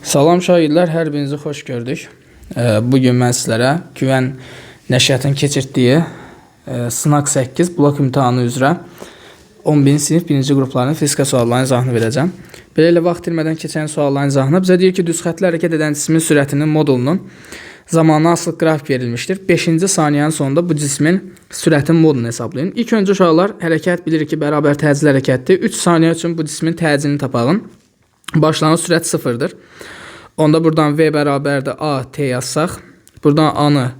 Salam şagirdlər, hər birinizi xoş gördük. Bugün mən sizlərə Güvən Nəşriyyatın keçirtdiyi Sınaq 8 blok imtahanı üzrə 11-ci sinif 1-ci qruplarının fizika suallarının izahını verəcəm. Beləliklə vaxt itirmədən keçən sualların izahına bizə deyir ki, düz xəttli hərəkət edən cismin sürətinin modulunun zamanına asılı qrafik verilmişdir. 5-ci saniyənin sonunda bu cismin sürətin modulunu hesablayın. İlk öncə uşaqlar hərəkət bilirik ki, bərabər təcili hərəkətdir. 3 saniyə üçün bu cismin təcilini tapalım. Başlanğıc sürət sıfırdır. Onda buradan V bərabərdir A, T yazsaq. Buradan A-nı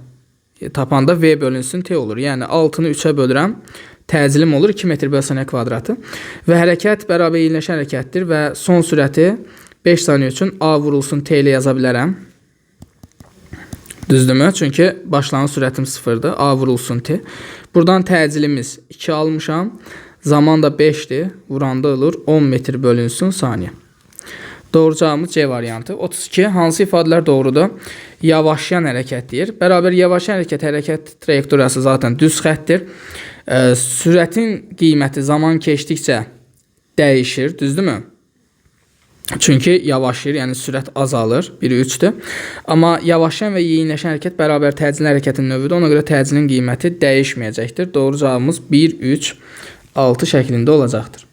tapanda V bölünsün T olur. Yəni 6-nı 3-ə bölürəm. Təcilim olur 2 metr böl saniyə kvadratı. Və hərəkət bərabər eyniləşən hərəkətdir və son sürəti 5 saniyə üçün A vurulsun T ilə yaza bilərəm. Düzdürmü? Çünki başlanğıc sürətim sıfırdır. A vurulsun T. Buradan təcilimiz 2 almışam. Zaman da 5-dir. Vuranda olur 10 metr bölünsün saniyə. Doğru cavabımız C variantı. 32. Hansı ifadələr doğrudur? Yavaşlayan hərəkət deyir. Bərabər yavaşlayan hərəkət, hərəkət trayektoriyası zaten düz xəttir. Sürətin qiyməti zaman keçdikcə dəyişir, düzdürmü? Çünki yavaşlayır, yəni sürət azalır. Biri 3-dür. Amma yavaşlayan və yeyinləşən hərəkət bərabər təcili hərəkətin növüdür. Ona görə təcilin qiyməti dəyişməyəcəkdir. Doğru cavabımız 1, 3, 6 şəklində olacaqdır.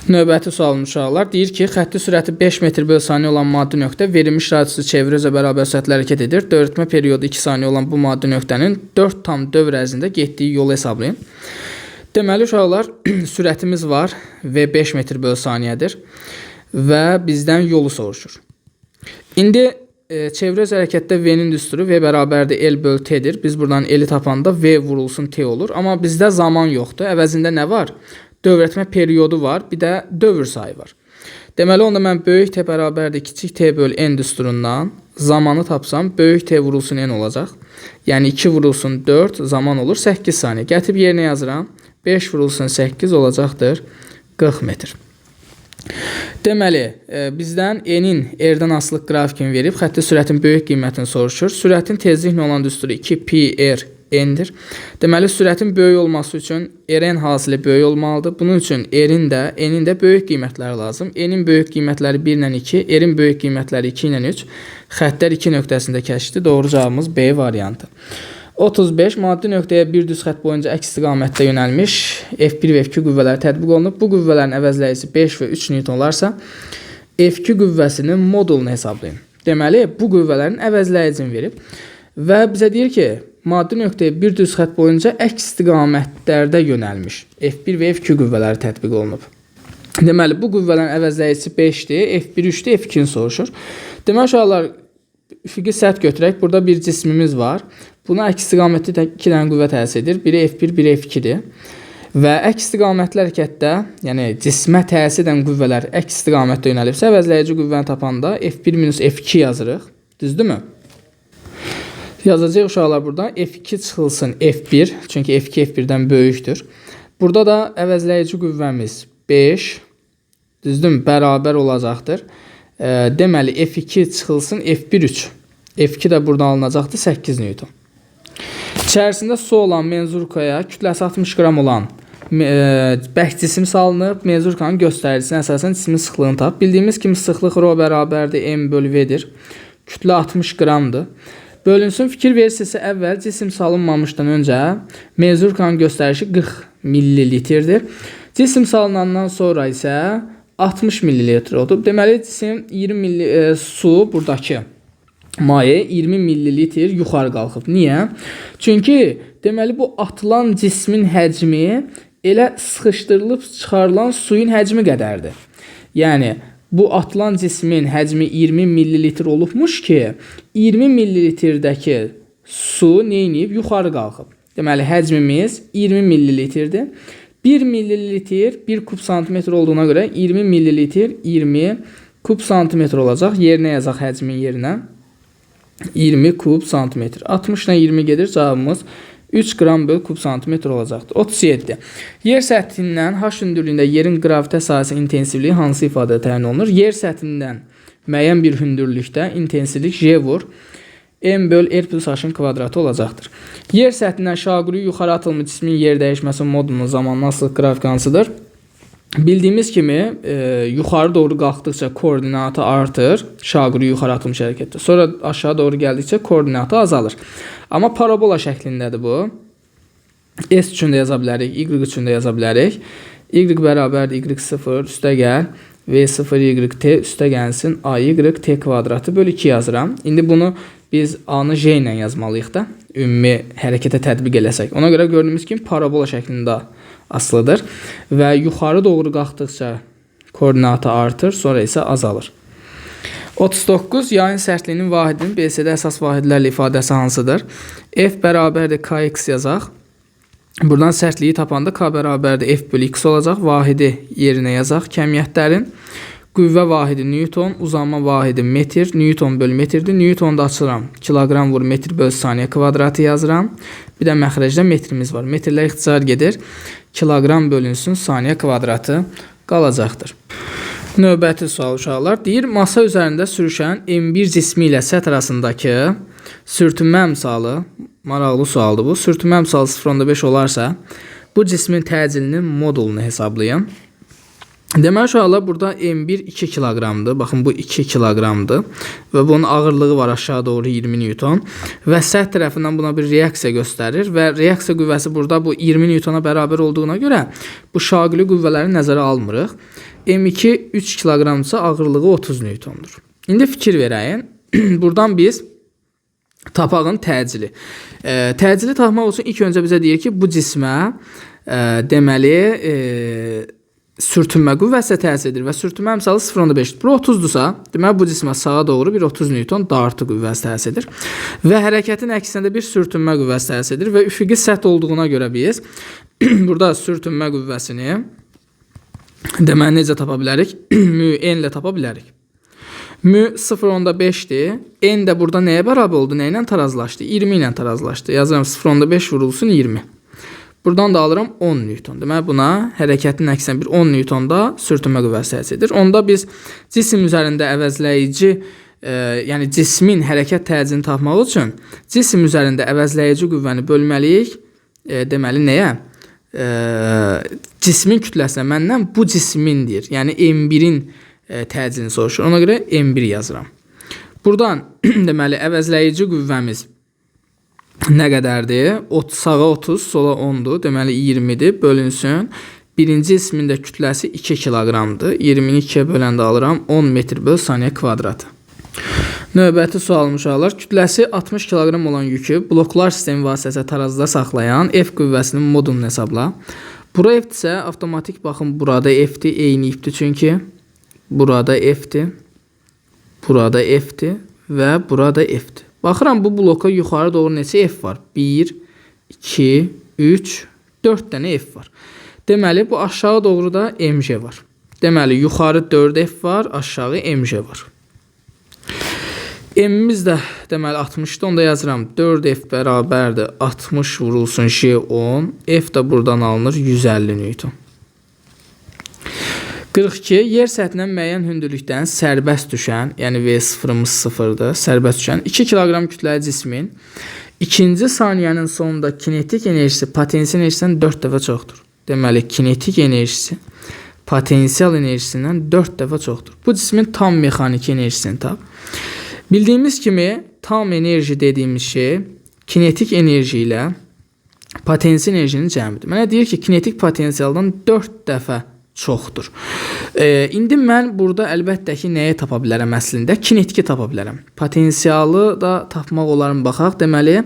Növbəti sualımız uşaqlar deyir ki, xətti sürəti 5 metr böl saniyə olan maddi nöqtə verilmiş radiusu çevrə üzrə bərabər sürətlə hərəkət edir. Dövrətmə periodu 2 saniyə olan bu maddi nöqtənin 4 tam dövr ərzində getdiyi yolu hesablayın. Deməli uşaqlar, sürətimiz var, V 5 metr böl saniyədir və bizdən yolu soruşur. İndi çevrə üzrə hərəkətdə V-nin düsturu V bərabərdir L böl T-dir. Biz buradan L-i tapanda V vurulsun T olur. Amma bizdə zaman yoxdur. Əvəzində nə var? Dövrətmə periodu var, bir də dövr sayı var. Deməli, onda mən böyük T bərabərdir kiçik T böl N düsturundan zamanı tapsam, böyük T vurulsun N olacaq. Yəni 2 vurulsun 4 zaman olur 8 saniyə. Gətirib yerinə yazıram. 5 vurulsun 8 olacaqdır 40 metr. Deməli, bizdən N-in R-dən asılıq qrafikini verib, xətti sürətin böyük qiymətini soruşur. Sürətin tezliklə olan düsturu 2 pi R N-dir. Deməli, sürətin böyük olması üçün Rn hasili böyük olmalıdır. Bunun üçün R-in də, N-in də böyük qiymətləri lazım. N-in böyük qiymətləri 1 ilə 2, R-in böyük qiymətləri 2 ilə 3. Xəttlər 2 nöqtəsində kəsişdi. Doğru cavabımız B variantı. 35. Maddi nöqtəyə bir düz xətt boyunca əks istiqamətdə yönəlmiş F1 və F2 qüvvələri tətbiq olunub. Bu qüvvələrin əvəzləyicisi 5 və 3 Newton olarsa, F2 qüvvəsinin modulunu hesablayın. Deməli, bu qüvvələrin əvəzləyicisini verib və bizə deyir ki, maddi nöqtəyə bir düz xətt boyunca əks istiqamətlərdə yönəlmiş F1 və F2 qüvvələri tətbiq olunub. Deməli, bu qüvvələrin əvəzləyicisi 5-dir, F1 3-dür, F2-ni soruşur. Deməli, uşaqlar, üfüqi səth götürək. Burada bir cismimiz var. Buna əks istiqamətli 2 dənə qüvvə təsir edir. Biri F1, biri F2-dir. Və əks istiqamətli hərəkətdə, yəni cismə təsir edən qüvvələr əks istiqamətdə yönəlibsə, əvəzləyici qüvvəni tapanda F1 minus F2 yazırıq. Düzdürmü? Yazacağıq uşaqlar burada F2 çıxılsın F1, çünki F2 F1-dən böyükdür. Burada da əvəzləyici qüvvəmiz 5, düzdürmü? Bərabər olacaqdır. Deməli, F2 çıxılsın F1 3. F2 də buradan alınacaqdır 8 Newton. İçərisində su olan menzurkaya kütləsi 60 qram olan bərk cisim salınıb. Menzurkanın göstəricisine əsasən cismin sıxlığını tap. Bildiyimiz kimi sıxlıq rho bərabərdir M bölü V-dir. Kütlə 60 qramdır. Bölünsün, fikir verirsinizsə əvvəl cisim salınmamışdan öncə menzurkanın göstərişi 40 millilitrdir. Cisim salınandan sonra isə 60 millilitr oldu. Deməli, cisim 20 milli, su buradakı maye 20 millilitr yuxarı qalxıb. Niyə? Çünki deməli bu atılan cismin həcmi elə sıxışdırılıb çıxarılan suyun həcmi qədərdir. Yəni bu atılan cismin həcmi 20 millilitr olubmuş ki, 20 millilitrdəki su neyniyib? Yuxarı qalxıb. Deməli, həcmimiz 20 millilitrdir. 1 millilitr 1 kub santimetr olduğuna görə 20 millilitr 20 kub santimetr olacaq. Yerinə yazaq həcmin yerinə. 20 kub santimetr. 60 ilə 20 gedir. Cavabımız 3 qram böl kub santimetr olacaqdır. 37. Yer səthindən H hündürlüyündə yerin qravitə sahəsi intensivliyi hansı ifadədə təyin olunur? Yer səthindən müəyyən bir hündürlükdə intensivlik J vur M böl R plus H-ın kvadratı olacaqdır. Yer səthindən şaquli yuxarı atılmış cismin yer dəyişməsi modulunun zamanla asılıq qrafik hansıdır? Bildiyimiz kimi yuxarı doğru qalxdıqca koordinatı artır, şaquli yuxarı atılmış hərəkətdə. Sonra aşağı doğru gəldikcə koordinatı azalır. Amma parabola şəklindədir bu. S üçün də yaza bilərik, Y üçün də yaza bilərik. Y bərabərdir Y0 üstə gəl, V0 YT üstə gəlsin, AY T kvadratı bölü 2 yazıram. İndi bunu biz A-nı J ilə yazmalıyıq da, ümumi hərəkətə tətbiq eləsək. Ona görə gördüyümüz kimi parabola şəklində asılıdır və yuxarı doğru qalxdıqca koordinatı artır, sonra isə azalır. 39. Yayın sərtliyinin vahidinin BSD əsas vahidlərlə ifadəsi hansıdır? F bərabərdir KX yazaq. Buradan sərtliyi tapanda K bərabərdir F bölü X olacaq. Vahidi yerinə yazaq kəmiyyətlərin. Qüvvə vahidi Newton, uzanma vahidi metr, Newton bölü metrdir. Newtonu da açıram. Kiloqram vur metr bölü saniyə kvadratı yazıram. Bir də məxrəcdə metrimiz var. Metrlər ixtisar gedir. Kiloqram bölünsün saniyə kvadratı qalacaqdır. Növbəti sual uşaqlar. Deyir, masa üzərində sürüşən M1 cismi ilə səth arasındakı sürtünmə əmsalı, maraqlı sualdır bu. Sürtünmə əmsalı 0,5 olarsa, bu cismin təcilinin modulunu hesablayın. Deməli uşaqlar, burada M1 2 kiloqramdır. Baxın, bu 2 kiloqramdır və bunun ağırlığı var aşağı doğru 20 Newton və səth tərəfindən buna bir reaksiya göstərir və reaksiya qüvvəsi burada bu 20 Newtona bərabər olduğuna görə bu şaquli qüvvələri nəzərə almırıq. M2 3 kiloqramdırsa ağırlığı 30 Newtondur. İndi fikir verəyin. Buradan biz tapağın təcili. Təcili tapmaq üçün ilk öncə bizə deyir ki, bu cismə deməli sürtünmə qüvvəsi təsir edir və sürtünmə əmsalı 0,5-dir. Bura 30-dursa, deməli bu cismə sağa doğru bir 30 Newton dartı qüvvəsi təsir edir. Və hərəkətin əksinə də bir sürtünmə qüvvəsi təsir edir və üfüqi səth olduğuna görə biz burada sürtünmə qüvvəsini deməli necə tapa bilərik? Mü n ilə tapa bilərik. Mü 0,5-dir. N də burada nəyə bərabər oldu? Nə ilə tarazlaşdı? 20 ilə tarazlaşdı. Yazıram 0,5 vurulsun 20. Buradan da alıram 10 Newton. Deməli buna hərəkətin əksinə bir 10 Newtonda sürtünmə qüvvəsi təsir edir. Onda biz cisim üzərində əvəzləyici, yəni cismin hərəkət təcilini tapmaq üçün cisim üzərində əvəzləyici qüvvəni bölməliyik. Deməli nəyə? Cismin kütləsinə məndən bu cismin deyir. Yəni M1-in təcilini soruşur. Ona görə M1 yazıram. Buradan deməli əvəzləyici qüvvəmiz nə qədərdir? Sağa 30, sola 10-dur. Deməli 20-dir. Bölünsün. Birinci cismin də kütləsi 2 kiloqramdır. 20-ni 2-yə böləndə alıram 10 metr böl saniyə kvadratı. Növbəti sualım uşaqlar. Kütləsi 60 kiloqram olan yükü bloklar sistemi vasitəsilə tarazda saxlayan F qüvvəsinin modulunu hesabla. Bura F-dirsə, avtomatik baxın burada F-dir, eyni ipdir çünki. Burada F-dir, burada F-dir və burada F-dir. Baxıram bu bloka yuxarı doğru neçə F var? 1, 2, 3, 4 dənə F var. Deməli bu aşağı doğru da MG var. Deməli yuxarı 4 F var, aşağı MG var. M'imiz də deməli 60-dır. Onda yazıram 4F bərabərdir 60 vurulsun G 10. F də buradan alınır 150 Newton. 42. Yer səthindən müəyyən hündürlükdən sərbəst düşən, yəni V0-ımız 0-dır, sərbəst düşən 2 kiloqram kütləli cismin ikinci saniyənin sonunda kinetik enerjisi potensial enerjisindən 4 dəfə çoxdur. Deməli, kinetik enerjisi potensial enerjisindən 4 dəfə çoxdur. Bu cismin tam mexaniki enerjisini tap. Bildiyimiz kimi tam enerji dediyimiz şey kinetik enerji ilə potensial enerjinin cəmidir. Mənə deyir ki, kinetik potensialdan 4 dəfə çoxdur. İndi mən burada əlbəttə ki, nəyi tapa bilərəm əslində? Kinetiki tapa bilərəm. Potensialı da tapmaq olar mı baxaq. Deməli,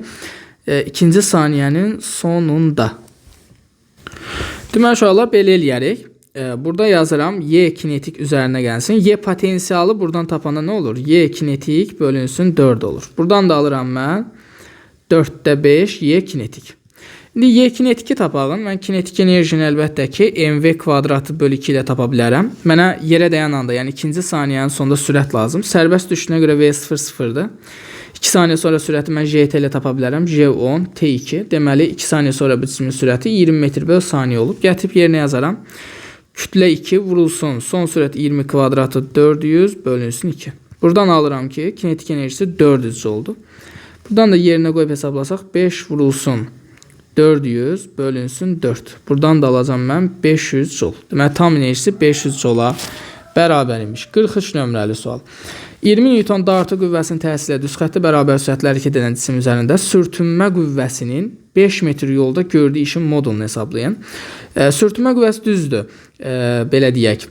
ikinci saniyənin sonunda. Deməli, uşaqlar belə eləyərik. Burada yazıram Y kinetik üzərinə gəlsin. Y potensialı buradan tapanda nə olur? Y kinetik bölünsün 4 olur. Buradan da alıram mən 4-də 5 Y kinetik. İndi Y kinetiki tapağın. Mən kinetik enerjini əlbəttə ki mv kvadratı bölü 2 ilə tapa bilərəm. Mənə yerə dəyən anda, yəni ikinci saniyənin sonunda sürət lazım. Sərbəst düşüşünə görə V0 0-dır. 2 saniyə sonra sürəti mən JT ilə tapa bilərəm. J10 T2. Deməli 2 saniyə sonra bu cismin sürəti 20 metr böl saniyə olub. Gətirib yerinə yazaram. Kütlə 2 vurulsun. Son sürət 20 kvadratı 400 bölünsün 2. Buradan alıram ki, kinetik enerjisi 400 oldu. Buradan da yerinə qoyub hesablasaq 5 vurulsun. 400 bölünsün 4. Buradan da alacağım mən 500 joule. Deməli, tam enerjisi 500 joule-a bərabər imiş. 43 nömrəli sual. 20 Newton dartı qüvvəsinin təsiri ilə düz xətti bərabər sürətlə hərəkət edən cisim üzərində sürtünmə qüvvəsinin 5 metr yolda gördüyü işin modulunu hesablayın. Sürtünmə qüvvəsi düzdür. Belə deyək,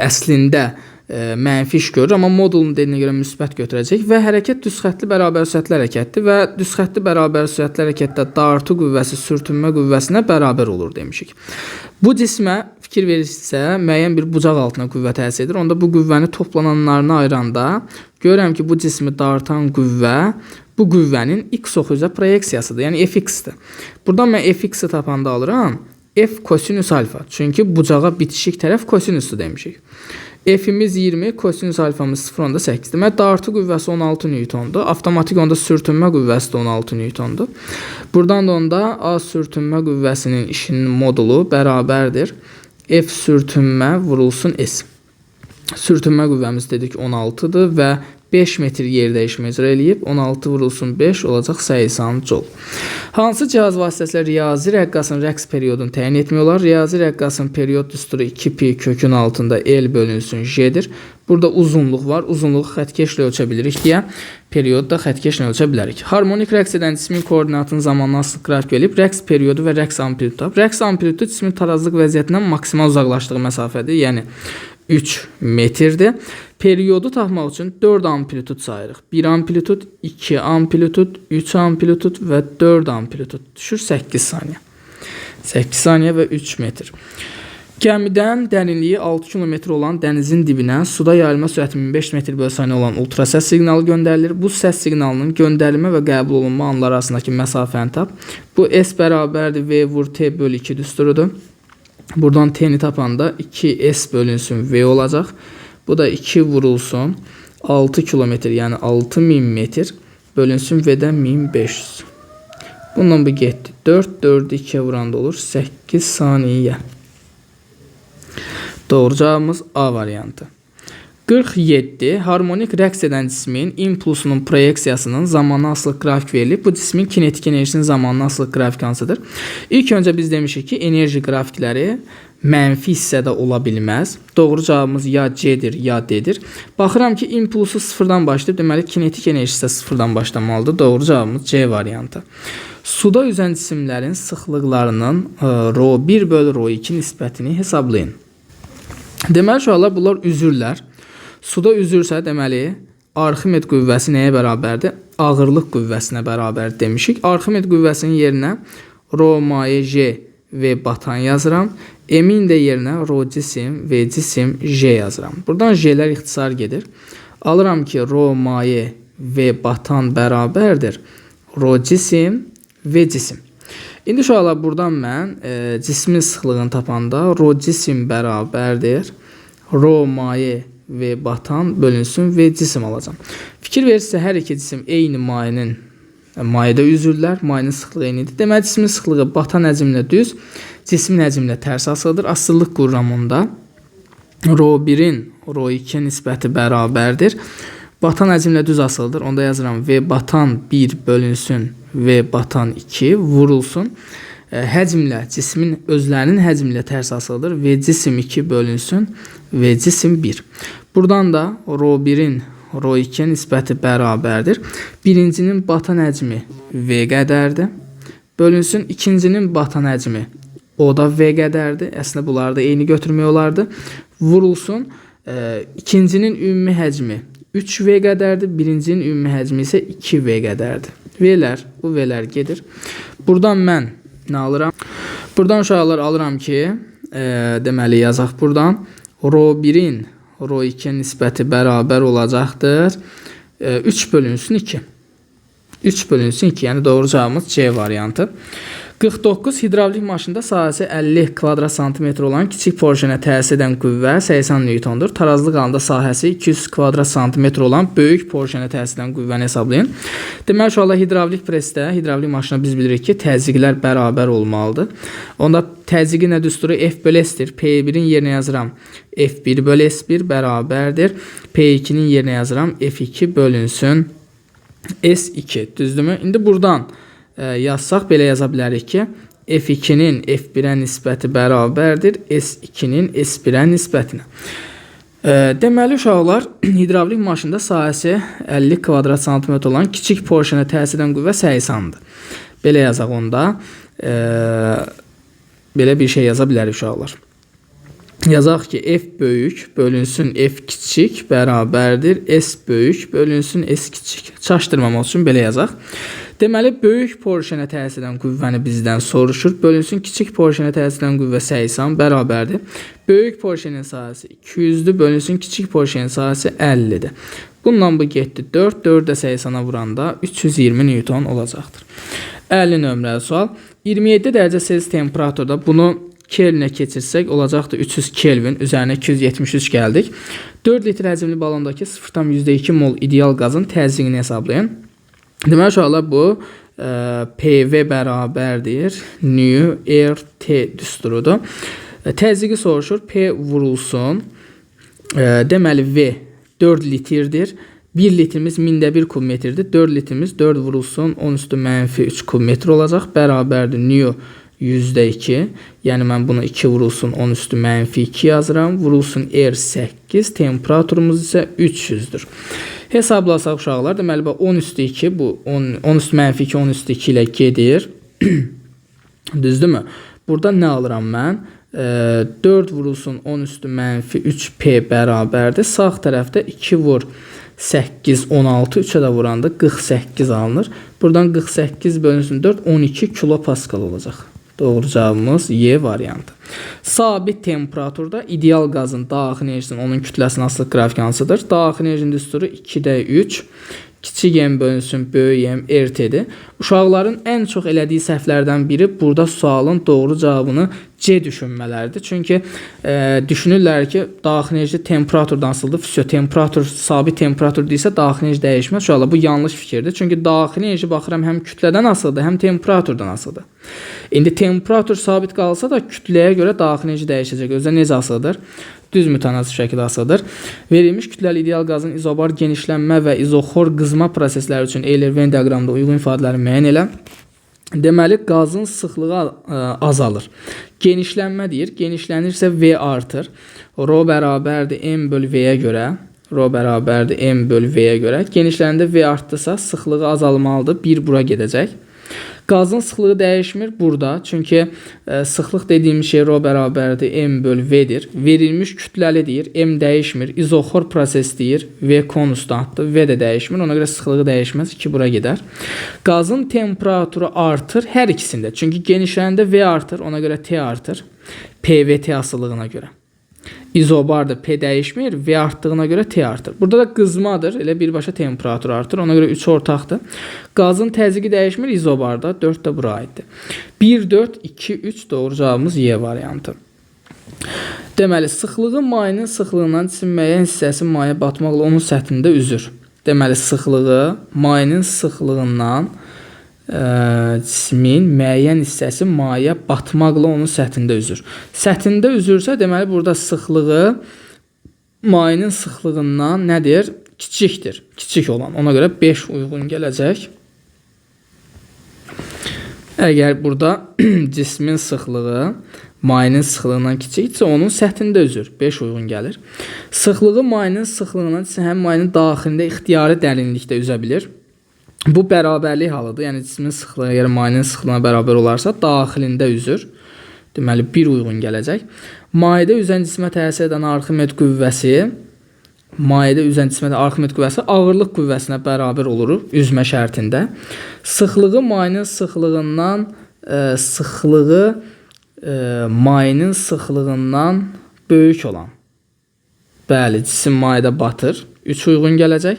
əslində mənfi iş görür, amma modulun dediyinə görə müsbət götürəcək və hərəkət düz xəttli bərabər sürətli hərəkətdir və düz xəttli bərabər sürətli hərəkətdə dartı qüvvəsi sürtünmə qüvvəsinə bərabər olur demişik. Bu cismə fikir verirsinizsə, müəyyən bir bucaq altına qüvvə təsir edir. Onda bu qüvvəni toplananlarına ayıranda görürəm ki, bu cismi dartan qüvvə bu qüvvənin x oxu üzrə proyeksiyasıdır, yəni fx-dir. Buradan mən fx-i tapanda alıram f kosinüs alfa. Çünki bucağa bitişik tərəf kosinüsdür demişik. F'imiz 20, kosinüs alfamız 0,8. Deməli, dartı qüvvəsi 16 Newtondur. Avtomatik onda sürtünmə qüvvəsi də 16 Newtondur. Buradan da onda A sürtünmə qüvvəsinin işinin modulu bərabərdir. F sürtünmə vurulsun S. Sürtünmə qüvvəmiz dedik 16-dır və 5 metr yer dəyişmə icra eləyib. 16 vurulsun 5 olacaq 80 joule. Hansı cihaz vasitəsilə riyazi rəqqasın rəqs periodunu təyin etmək olar? Riyazi rəqqasın period düsturu 2pi kökün altında L bölünsün J-dir. Burada uzunluq var. Uzunluğu xəttkeşlə ölçə bilirik deyə periodu da xəttkeşlə ölçə bilərik. Harmonik rəqs edən cismin koordinatının zamanla asılı qrafik eləyib. Rəqs periodu və rəqs amplitudu. Rəqs amplitudu cismin tarazlıq vəziyyətindən maksimal uzaqlaşdığı məsafədir. Yəni 3 metrdir. Periodu tapmaq üçün 4 amplitud sayırıq. 1 amplitud, 2 amplitud, 3 amplitud və 4 amplitud. Düşür 8 saniyə. 8 saniyə və 3 metr. Gəmidən dərinliyi 6 km olan dənizin dibinə suda yayılma sürəti 1500 metr bölü saniyə olan ultrasəs siqnalı göndərilir. Bu səs siqnalının göndərilmə və qəbul olunma anları arasındakı məsafəni tap. Bu S bərabərdir V vur T bölü 2 düsturudur. Buradan T-ni tapanda 2S bölünsün V olacaq. Bu da 2 vurulsun 6 kilometr, yəni 6000 metr bölünsün V-dən 1500. Bununla bu getdi. 4, 4-ü 2-yə vuranda olur 8 saniyə. Doğru cavabımız A variantı. 47. Harmonik rəqs edən cismin impulsunun proyeksiyasının zamanla asılı qrafik verilib. Bu cismin kinetik enerjisinin zamanla asılı qrafik hansıdır? İlk öncə biz demişik ki, enerji qrafikləri mənfi hissədə ola bilməz. Doğru cavabımız ya C-dir, ya D-dir. Baxıram ki, impulsu sıfırdan başlayıb, deməli kinetik enerjisi də sıfırdan başlamalıdır. Doğru cavabımız C variantı. Suda üzən cisimlərin sıxlıqlarının ρ1 bölü ρ2 nisbətini hesablayın. Deməli, uşaqlar, bunlar üzürlər. Suda üzürsə, deməli, Arximed qüvvəsi nəyə bərabərdir? Ağırlıq qüvvəsinə bərabər demişik. Arximed qüvvəsinin yerinə ρ maye J V batan yazıram. M-in də yerinə ρ cisim, V cisim, J yazıram. Buradan J-lər ixtisar gedir. Alıram ki, ρ maye V batan bərabərdir. Ρ cisim, V cisim. İndi uşaqlar, buradan mən cismin sıxlığını tapanda ρ cisim bərabərdir. Ρ maye V batan bölünsün V cisim alacağam. Fikir verirsə, hər iki cisim eyni mayedə üzürlər. Mayenin sıxlığı eynidir. Deməli, cismin sıxlığı batan həcmlə düz, cismin həcmlə tərs asılıdır. Asılılıq qururam onda. Ρ1-in Ρ2-yə nisbəti bərabərdir. Batan həcmlə düz asılıdır. Onda yazıram V batan 1 bölünsün V batan 2 vurulsun. Həcmlə, cismin özlərinin həcmlə tərs asılıdır. V cisim 2 bölünsün V cisim 1. Buradan da Ρ1-in Ρ2-yə nisbəti bərabərdir. Birincinin batan həcmi V qədərdir. Bölünsün ikincinin batan həcmi o da V qədərdir. Əslində bunları da eyni götürmək olardı. Vurulsun. İkincinin ümumi həcmi 3V qədərdir. Birincinin ümumi həcmi isə 2V qədərdir. V-lər, bu V-lər gedir. Buradan mən nə alıram? Buradan uşaqlar alıram ki, deməli yazaq buradan. Ρ1-in Ρ2-yə nisbəti bərabər olacaqdır. 3 bölünsün 2. 3 bölünsün 2, yəni doğru cavabımız C variantı. 49. Hidravlik maşında sahəsi 50 kvadrat santimetr olan kiçik porşenə təsir edən qüvvə 80 Newtondur. Tarazlıq halında sahəsi 200 kvadrat santimetr olan böyük porşenə təsir edən qüvvəni hesablayın. Deməli, uşaqlar, hidravlik presdə, hidravlik maşında biz bilirik ki, təzyiqlər bərabər olmalıdır. Onda təzyiqin nə düsturu F bölü S-dir. P1-in yerinə yazıram F1 bölü S1 bərabərdir. P2-nin yerinə yazıram F2 bölünsün S2. Düzdürmü? İndi buradan Yazsaq belə yaza bilərik ki, F2-nin F1-ə nisbəti bərabərdir S2-nin S1-ə nisbətinə. Deməli uşaqlar, hidravlik maşında sahəsi 50 kvadrat santimetr olan kiçik porşenə təsir edən qüvvə 80-dir. Belə yazaq onda. Belə bir şey yaza bilərik uşaqlar. Yazaq ki, F böyük bölünsün F kiçik bərabərdir S böyük bölünsün S kiçik. Çaşdırmamaq üçün belə yazaq. Deməli, böyük porşenə təsir edən qüvvəni bizdən soruşur. Bölünsün kiçik porşenə təsir edən qüvvə 80 bərabərdir. Böyük porşenin sahəsi 200-dür, bölünsün kiçik porşenin sahəsi 50-dir. Bununla bu getdi 4, 4 də 80-a vuranda 320 Newton olacaqdır. 50 nömrəli sual. 27 dərəcə Selsi temperaturda bunu Kelvinə keçirsək olacaqdır 300 Kelvin, üzərinə 273 gəldik. 4 litr həcmli balondakı 0,2 mol ideal qazın təzyiqini hesablayın. Deməli uşaqlar bu PV bərabərdir nu RT düsturudur. Təzyiqi soruşur. P vurulsun. Deməli V 4 litrdir. 1 litrimiz 1001 kubmetrdir. 4 litrimiz 4 vurulsun 10 üstü mənfi 3 kubmetr olacaq. Bərabərdir nu %2. Yəni mən bunu 2 vurulsun 10 üstü mənfi 2 yazıram. Vurulsun R 8. Temperaturumuz isə 300-dür. Hesablasaq uşaqlar, deməli bu 10 üstü 2, bu 10 üstü mənfi 2, 10 üstü 2 ilə gedir. Düzdürmü? Burada nə alıram mən? 4 vurulsun 10 üstü mənfi 3P bərabərdir. Sağ tərəfdə 2 vur 8, 16, 3-ə də vuranda 48 alınır. Buradan 48 bölünsün 4, 12 kilopaskal olacaq. Doğru cavabımız Y variantı. Sabit temperaturda ideal qazın daxili enerjisinin onun kütləsinin asılıq qrafiki hansıdır? Daxili enerjinin düsturu 2-də 3. Kiçik M bölünsün böyük M RT-dir. Uşaqların ən çox elədiyi səhvlərdən biri burada sualın doğru cavabını C düşünmələridir. Çünki düşünürlər ki, daxili enerji temperaturdan asılıdır. Vsyo, temperatur sabit temperatur deyilsə daxili enerji dəyişməz. Uşaqlar, bu yanlış fikirdir. Çünki daxili enerji baxıram həm kütlədən asılıdır, həm temperaturdan asılıdır. İndi temperatur sabit qalsa da kütləyə görə daxili enerji dəyişəcək. Özə necə asılıdır? Düz mütənasib şəkildə asılıdır. Verilmiş kütləli ideal qazın izobar genişlənmə və izoxor qızma prosesləri üçün Euler-Venn diaqramında uyğun ifadələri müəyyən elə. Deməli, qazın sıxlığı azalır. Genişlənmə deyir. Genişlənirsə V artır. Rho bərabərdir M bölü V-yə görə. Rho bərabərdir M bölü V-yə görə. Genişləndə V artdısa sıxlığı azalmalıdır. 1 bura gedəcək. Qazın sıxlığı dəyişmir burada. Çünki sıxlıq dediyimiz şey rho bərabərdir M bölü V-dir. Verilmiş kütləli deyir. M dəyişmir. İzoxor proses deyir. V konstantdır. V də dəyişmir. Ona görə sıxlığı dəyişməz. 2 bura gedər. Qazın temperaturu artır hər ikisində. Çünki genişləndə V artır. Ona görə T artır. PVT asılılığına görə. İzobardır. P dəyişmir. V artdığına görə T artır. Burada da qızmadır. Elə birbaşa temperatur artır. Ona görə 3 ortaqdır. Qazın təzyiqi dəyişmir izobarda. 4 də bura aiddir. 1, 4, 2, 3 doğru cavabımız Y variantı. Deməli, sıxlığı mayenin sıxlığından cisim müəyyən hissəsi maye batmaqla onun səthində üzür. Deməli, sıxlığı mayenin sıxlığından cismin müəyyən hissəsi maye batmaqla onun səthində üzür. Səthində üzürsə, deməli, burada sıxlığı mayenin sıxlığından nədir? Kiçikdir. Kiçik olan. Ona görə 5 uyğun gələcək. Əgər burada cismin sıxlığı mayenin sıxlığından kiçikdirsə, onun səthində üzür. 5 uyğun gəlir. Sıxlığı mayenin sıxlığından həm mayenin daxilində ixtiyari dərinlikdə üzə bilir. Bu bərabərlik halıdır. Yəni cismin sıxlığı əgər mayenin sıxlığına bərabər olarsa, daxilində üzür. Deməli 1 uyğun gələcək. Mayedə üzən cismə təsir edən Arximed qüvvəsi, mayedə üzən cismə Arximed qüvvəsi ağırlıq qüvvəsinə bərabər olur üzmə şərtində. Sıxlığı mayenin sıxlığından mayenin sıxlığından böyük olan. Bəli, cisim mayedə batır. 3 uyğun gələcək.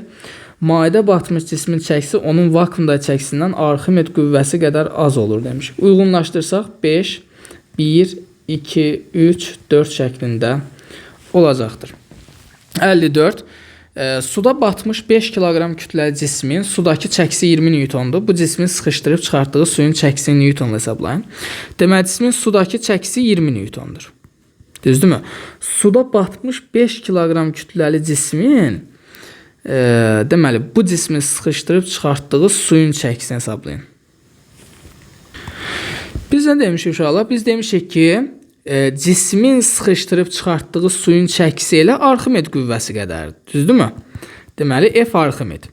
Mayedə batmış cismin çəkisi onun vakuumda çəkisindən Arximed qüvvəsi qədər az olur demiş. Uyğunlaşdırsaq 5, 1, 2, 3, 4 şəklində olacaqdır. 54. Suda batmış 5 kiloqram kütləli cismin sudakı çəkisi 20 Newtondur. Bu cismin sıxışdırıb çıxartdığı suyun çəkisini Newtonla hesablayın. Deməli, cismin sudakı çəkisi 20 Newtondur. Düzdürmü? Suda batmış 5 kiloqram kütləli cismin deməli, bu cismin sıxışdırıb çıxartdığı suyun çəkisini hesablayın. Biz nə demişik uşaqlar? Biz demişik ki, cismin sıxışdırıb çıxartdığı suyun çəkisi elə Arximed qüvvəsi qədərdir. Düzdürmü? Deməli, F Arximed.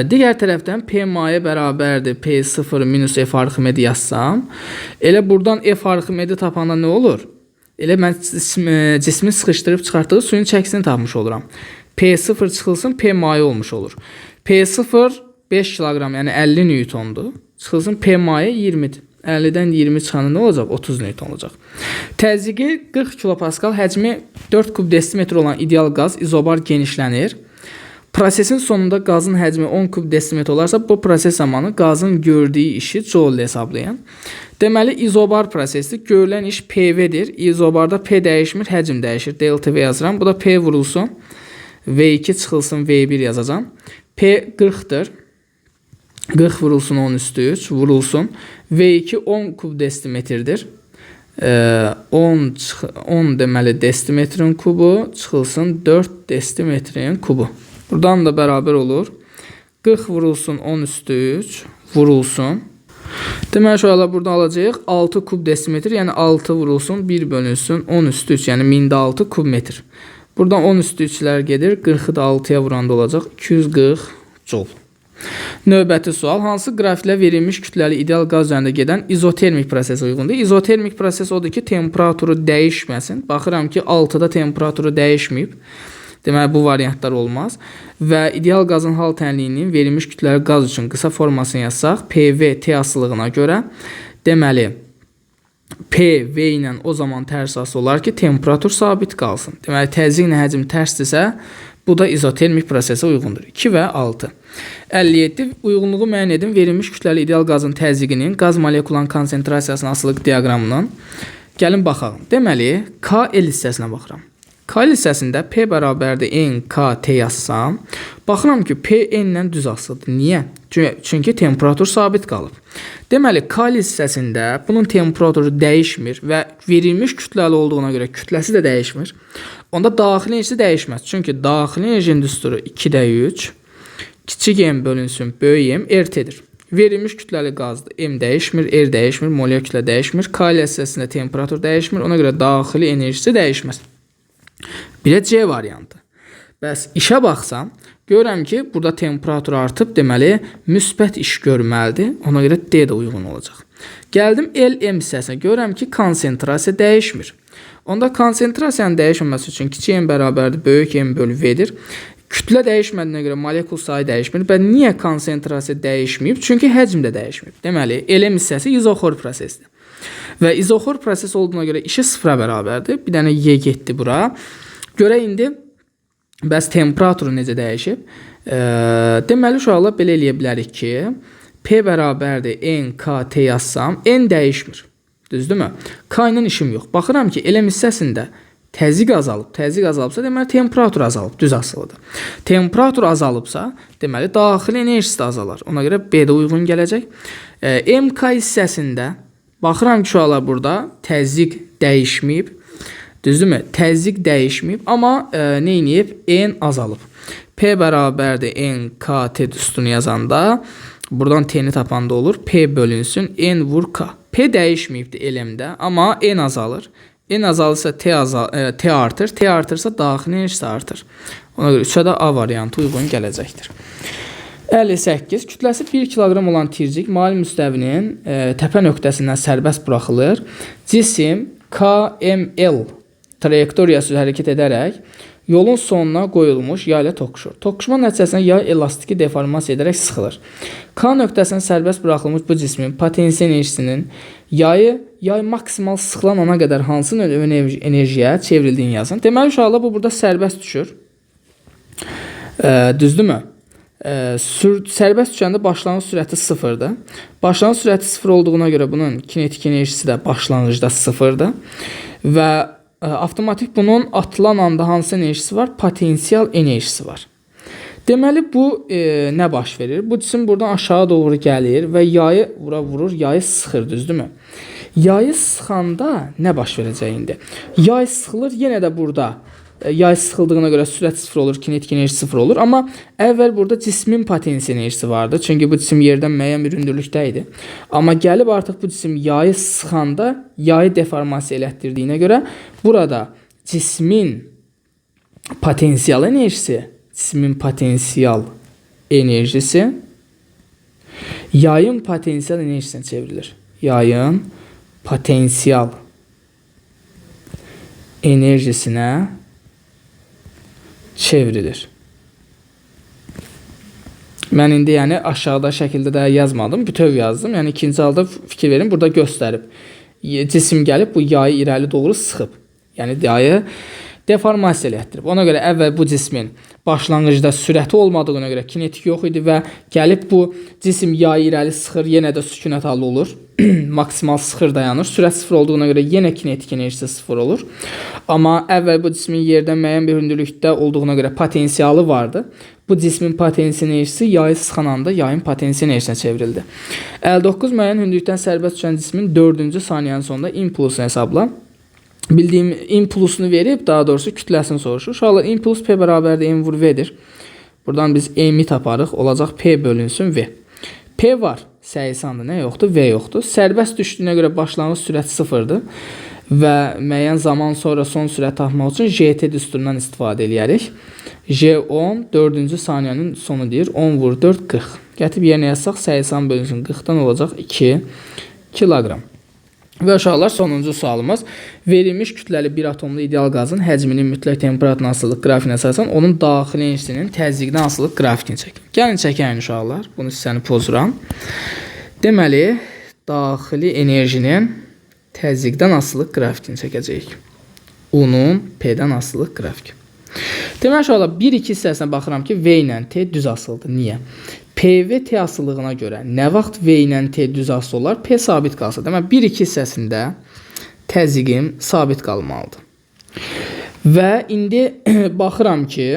Digər tərəfdən P maye bərabərdir P0 minus F Arximedi yazsam, elə buradan F Arximedi tapanda nə olur? Elə mən cismin sıxışdırıb çıxartdığı suyun çəkisini tapmış oluram. P0 çıxılsın, P maye olmuş olur. P0 5 kiloqram, yəni 50 Newtondur. Çıxılsın, P maye 20-dir. 50-dən 20 çıxanda nə olacaq? 30 Newton olacaq. Təzyiqi 40 kilopaskal, həcmi 4 kub desimetr olan ideal qaz izobar genişlənir. Prosesin sonunda qazın həcmi 10 kub desimetr olarsa, bu proses zamanı qazın gördüyü işi Joule hesablayın. Deməli, izobar prosesdir. Görülən iş PV-dir. İzobarda P dəyişmir, həcm dəyişir. Delta V yazıram. Bu da P vurulsun. V2 çıxılsın, V1 yazacağam. P 40-dır. 40 vurulsun 10 üstü 3 vurulsun. V2 10 kub desimetrdir. 10 deməli desimetrin kubu çıxılsın 4 desimetrin kubu. Buradan da bərabər olur. 40 vurulsun 10 üstü 3 vurulsun. Deməli, uşaqlar, burada alacağıq 6 kub desimetr, yəni 6 vurulsun 1 bölünsün 10 üstü 3, yəni 1006 kub metr. Buradan 10 üstü 3-lər gedir. 40-ı da 6-ya vuranda olacaq 240 joule. Növbəti sual, hansı qrafiklə verilmiş kütləli ideal qaz üzərində gedən izotermik prosesə uyğundur? İzotermik proses odur ki, temperaturu dəyişməsin. Baxıram ki, 6-da temperaturu dəyişməyib. Deməli, bu variantlar olmaz. Və ideal qazın hal tənliyinin verilmiş kütləli qaz üçün qısa formasını yazsaq, PV T asılılığına görə, deməli, P V ilə o zaman tərs asılı olar ki, temperatur sabit qalsın. Deməli, təzyiqlə həcm tərsdirsə, bu da izotermik prosesə uyğundur. 2 və 6. 57. Uyğunluğu müəyyən edin. Verilmiş kütləli ideal qazın təzyiqinin qaz molekulunun konsentrasiyasının asılılıq diaqramından. Gəlin baxalım. Deməli, KL hissəsinə baxıram. K hissəsində P bərabərdir N, K, T yazsam, baxıram ki, P N ilə düz asılıdır. Niyə? Çünki temperatur sabit qalıb. Deməli, K hissəsində bunun temperaturu dəyişmir və verilmiş kütləli olduğuna görə kütləsi də dəyişmir. Onda daxili enerjisi dəyişməz. Çünki daxili enerjinin düsturu 2-də 3, kiçik M bölünsün böyük M, RT-dir. Verilmiş kütləli qazdır. M dəyişmir, R dəyişmir, molekülə dəyişmir. K hissəsində temperatur dəyişmir. Ona görə daxili enerjisi dəyişməz. Bir də C variantı. Bəs işə baxsam, görürəm ki, burada temperatur artıb, deməli, müsbət iş görməlidir. Ona görə D də uyğun olacaq. Gəldim LM hissəsinə, görürəm ki, konsentrasiya dəyişmir. Onda konsentrasiyanın dəyişməməsi üçün kiçik M bərabərdir, böyük M bölü V-dir. Kütlə dəyişmədiyinə görə molekul sayı dəyişmir. Və niyə konsentrasiya dəyişməyib? Çünki həcm də dəyişməyib. Deməli, LM hissəsi izoxor prosesdir. Və izoxor proses olduğuna görə işi sıfıra bərabərdir. Bir dənə Y getdi bura. Görək indi, bəs temperaturu necə dəyişib? Deməli, uşaqlar, belə eləyə bilərik ki, P bərabərdir N, K, T yazsam, N dəyişmir. Düzdürmü? K ilə işim yox. Baxıram ki, LM hissəsində təzyiq azalıb. Təzyiq azalıbsa, deməli, temperatur azalıb. Düz asılıdır. Temperatur azalıbsa, deməli, daxili enerjisi də azalar. Ona görə B də uyğun gələcək. MK hissəsində baxıram ki, uşaqlar, burada təzyiq dəyişməyib. Düzdürmü? Təzyiq dəyişməyib, amma nə eləyib? N azalıb. P bərabərdir N, K, T düstunu yazanda, buradan T-ni tapanda olur. P bölünsün, N vur K. P dəyişməyibdir LM-də, amma N azalır. N azalırsa T artır. T artırsa daxili enerjisi artır. Ona görə 3-ə də A variantı uyğun gələcəkdir. 58. Kütləsi 1 kiloqram olan tircik mail müstəvinin təpə nöqtəsindən sərbəst buraxılır. Cisim KML trayektoriyası hərəkət edərək yolun sonuna qoyulmuş yay ilə toqquşur. Toqquşma nəticəsində yay elastiki deformasiya edərək sıxılır. K nöqtəsindən sərbəst buraxılmış bu cismin potensial enerjisinin yay maksimal sıxılan ana qədər hansı növ enerjiyə çevrildiyini yazın. Deməli, uşaqlar, bu burada sərbəst düşür. Düzdürmü? Sərbəst düşəndə başlanğıc sürəti sıfırdır. Başlanğıc sürəti sıfır olduğuna görə bunun kinetik enerjisi də başlanğıcda sıfırdır. Və avtomatik bunun atılan anda hansı enerjisi var? Potensial enerjisi var. Deməli, bu nə baş verir? Bu cisim buradan aşağı doğru gəlir və yayı vura vurur, yayı sıxır, düzdürmü? Yayı sıxanda nə baş verəcək indi? Yay sıxılır, yenə də burada Yay sıxıldığına görə sürət 0 olur, kinetik enerji 0 olur. Amma əvvəl burada cismin potensial enerjisi vardı. Çünki bu cisim yerdən müəyyən bir hündürlükdə idi. Amma gəlib artıq bu cisim yayı sıxanda yayı deformasiya elətdirdiyinə görə burada cismin potensial enerjisi, yayın potensial enerjisinə çevrilir. Yayın potensial enerjisinə çevrilir. Mən indi yəni aşağıda şəkildə də yazmadım, bütöv yazdım. Yəni ikinci halda fikir verin, burada göstərib. Cisim gəlib bu yayı irəli doğru sıxıb. Yəni yayı deformasiya elətdirib. Ona görə əvvəl bu cismin başlanğıcda sürəti olmadığına görə kinetik yox idi və gəlib bu cisim yayı irəli sıxır, yenə də sükunət halı olur. Maksimal sıxır dayanır. Sürət 0 olduğuna görə yenə kinetik enerjisi 0 olur. Amma əvvəl bu cismin yerdən müəyyən bir hündürlükdə olduğuna görə potensialı vardı. Bu cismin potensial enerjisi yayı sıxan anda yayın potensial enerjisinə çevrildi. 59 müəyyən hündürlükdən sərbəst düşən cismin 4-cü saniyənin sonunda impulsunu hesabla. Bildiyim impulsunu verib, daha doğrusu kütləsini soruşur. Uşaqlar, impuls P bərabərdir M vur V-dir. Buradan biz M-i taparıq. Olacaq P bölünsün V. P var. Səyisandır. Nə yoxdur? V yoxdur. Sərbəst düşdüyünə görə başlanğıc sürət 0-dır. Və müəyyən zaman sonra son sürət tapmaq üçün JT düsturundan istifadə eləyərik. J10 4-cü saniyənin sonu deyir. 10 vur 4 40. Gətirib yerinə yazsaq səyisan bölünsün 40-dan olacaq 2 kiloqram. Və uşaqlar, sonuncu sualımız. Verilmiş kütləli bir atomlu ideal qazın həcminin mütləq temperaturuna asılılıq qrafikinə əsasən onun daxili enerjisinin təzyiqinə asılılıq qrafikini çəkin. Gəlin çəkəyin uşaqlar. Bunu hissəni pozuram. Deməli, daxili enerjinin təzyiqdən asılılıq qrafikini çəkəcəyik. U-nun P-dən asılılıq qrafiki. Deməli, uşaqlar, 1-2 hissəsinə baxıram ki, V ilə T düz asılıdır. Niyə? PV T asılılığına görə nə vaxt V ilə T düz asılı olar? P sabit qalsa. Deməli, 1-2 hissəsində təzyiqim sabit qalmalıdır. Və indi baxıram ki,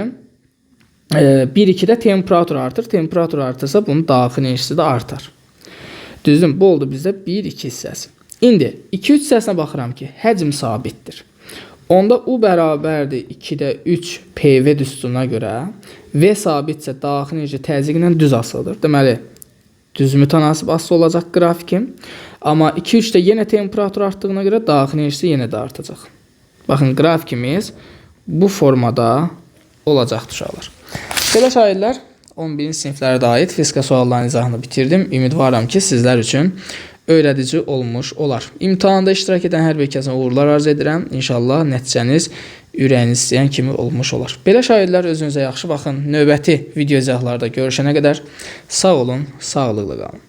1-2-də temperatur artır. Temperatur artırsa, bunun daxili enerjisi də artar. Düzdür? Bu oldu bizdə 1-2 hissəsi. İndi 2-3 hissəsinə baxıram ki, həcm sabitdir. Onda U bərabərdir 2-də 3 PV düsturuna görə V sabitsə daxili enerji təzyiqlə düz asılıdır. Deməli, düz mütənasib asılı olacaq qrafikim. Amma 2-3-də yenə temperatur artdığına görə daxili enerjisi yenə də artacaq. Baxın, qrafikimiz bu formada olacaqdır uşaqlar. Belə şairlər, 11-ci siniflərə də aid fizika suallarının izahını bitirdim. Ümidvaram ki, sizlər üçün öyrədici olmuş olar. İmtahanda iştirak edən hər bir kəsə uğurlar arzu edirəm. İnşallah nəticəniz ürəyiniz istəyən kimi olmuş olar. Belə şairlər, özünüzə yaxşı baxın. Növbəti video izahlarda görüşənə qədər sağ olun, sağlıqla qalın.